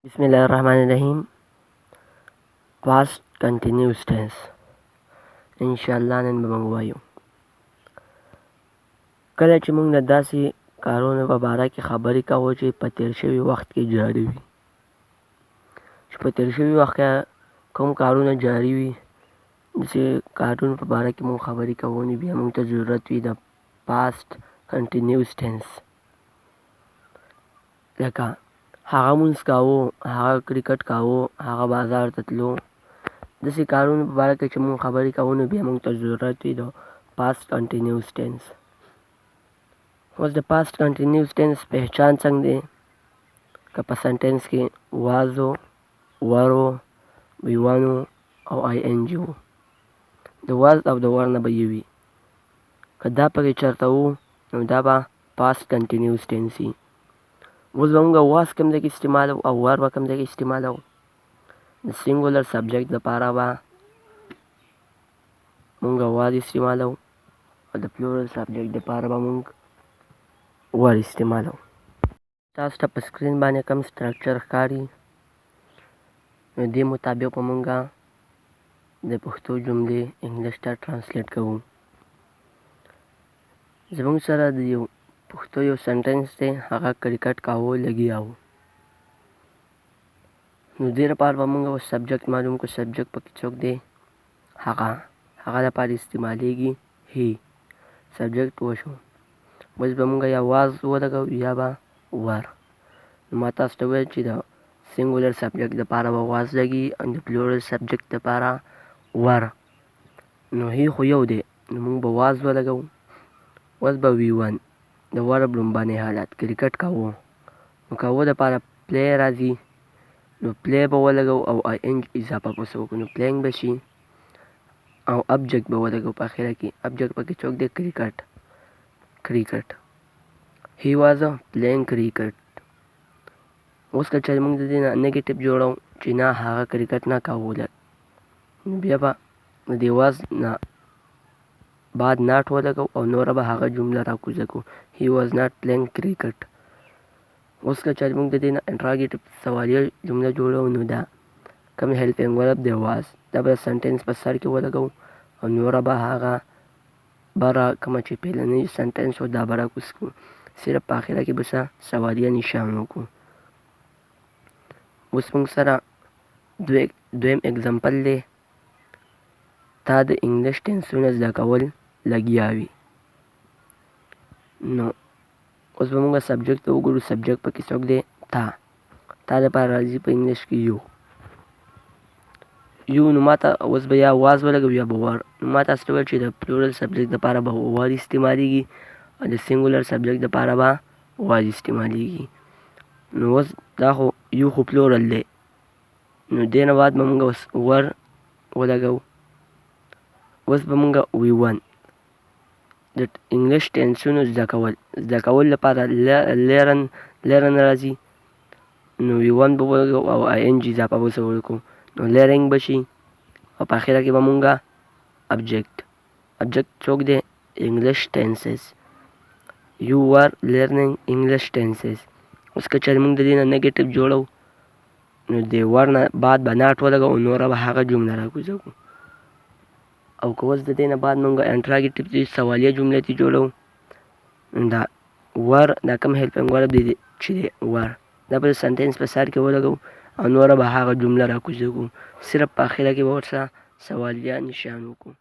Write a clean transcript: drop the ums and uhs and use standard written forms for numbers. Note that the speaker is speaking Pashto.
بسم الله الرحمن الرحیم. Past continuous tense ان شاء الله نن به موږ وایو. کله چې موږ د داسې کارونو په باره کې خبرې کوو چې په تېر شوي وخت کې جاري وي، چې په تېر شوي وخت کې کوم کارونه جاري وي، داسې کارونو په باره کې موږ خبرې کوو، نو بیا موږ ته ضرورت وي د past continuous tense. لکه هغه مونځ کاوه، هغه کرکټ کاوه، هغه بازار ته تلو، داسې کارونو په باره کې چې موږ خبرې کوو، نو بیا موږ ته ضرورت وي د past continuous tense. اوس د past continuous tense پهچان څنګه دی؟ که په sentence کې was و، were و، V1 او ING و، د was او د were نه به یو وي. که دا پکې چېرته وو، نو دا به past continuous tense وي. اوس به موږ was کوم ځای کې استعمالو او were به کوم ځای کې استعمالو؟ د singular subject لپاره به موږ was استعمالو او د plural subject لپاره به موږ were استعمالو. تاسو ته په screen باندې کوم structure ښکاري، نو دې مطابق به موږ د پښتو جملې انګلیش ته translate کوو. زموږ سره د یو پښتو یو sentence دی، هغه کرکټ کاوه لګیا وو. نو دې لپاره به موږ اوس subject معلوم کړو. Subject پکې څوک دی؟ هغه. هغه لپاره استعمالیږي he. Subject وشو. اوس به موږ یا was ولګو یا به were. نو ما تاسو ته وویل چې د singular subject لپاره به was لګي او د plural subject لپاره were. نو he خو یو دی، نو موږ به was ولګو. اوس به V1، د verb لومبنی حالت، کرکټ کاوه. نو کاوه دپاره play راځي، نو play به ولګو او ING اضافه به وکړو، نو playing به شي او object به ولګو په اخره کې. Object پکې څوک دی؟ کرکټ. Cricket. He was playing cricket. اوس که چېرې موږ د دې نه negative جوړو چې نه، هغه کرکټ نه کاوه، نو بیا به د دې was نه بعد not ولګو او نوره به هغه جمله راکوزه کړو، he was not playing cricket. اوس که چېرې موږ د دې نه interrogative سوالیه جمله جوړو، نو دا کوم helping verb دی؟ Was. دا به sentence په سر کې ولګو او نوره به هغه بره کومه چې پیلنۍ sentence و، دا به راکوز کړو، صرف په اخره کې به څه سوالیه نشان وکړو. اوس موږ سره دویم example دی، تا د English tense ونه زده کول لګیا وي. نو اوس به موږ subject ته وګورو. Subject پکې څوک دی؟ تا. تا لپاره راځي په English کې you. You. نو ما ته اوس به یا was ولګو یا به were. نو ما تاسو ته وویل چې د plural subject لپاره به were استعمالیږي او د singular subject لپاره به was استعمالیږي. نو اوس دا خو you خو plural دی، نو دې نه بعد به موږ اوس were ولګو. اوس به موږ V1، د English tense ونو زده کول، زده کول لپاره learn، learn راځي، نو V1 به ولګو او ING اضافه به ورسره وکړو، نو learning به شي او په اخره کې به مونږه object. Object څوک دی؟ English tenses. You were learning English tenses. اوس که چېرې موږ د دې نه negative جوړو، نو د were نه بعد به not ولګو او نوره به هغه جمله راکوزه کړو. او که اوس د دې نه بعد موږ interrogative سوالیه جمله ترې جوړو، دا were، دا کوم helping verb دی چې دی were، دا به sentence په سر کې ولګو او نوره به هغه جمله راکوزه کړو، صرف په اخره کې به ورسره سوالیه نشان وکړو.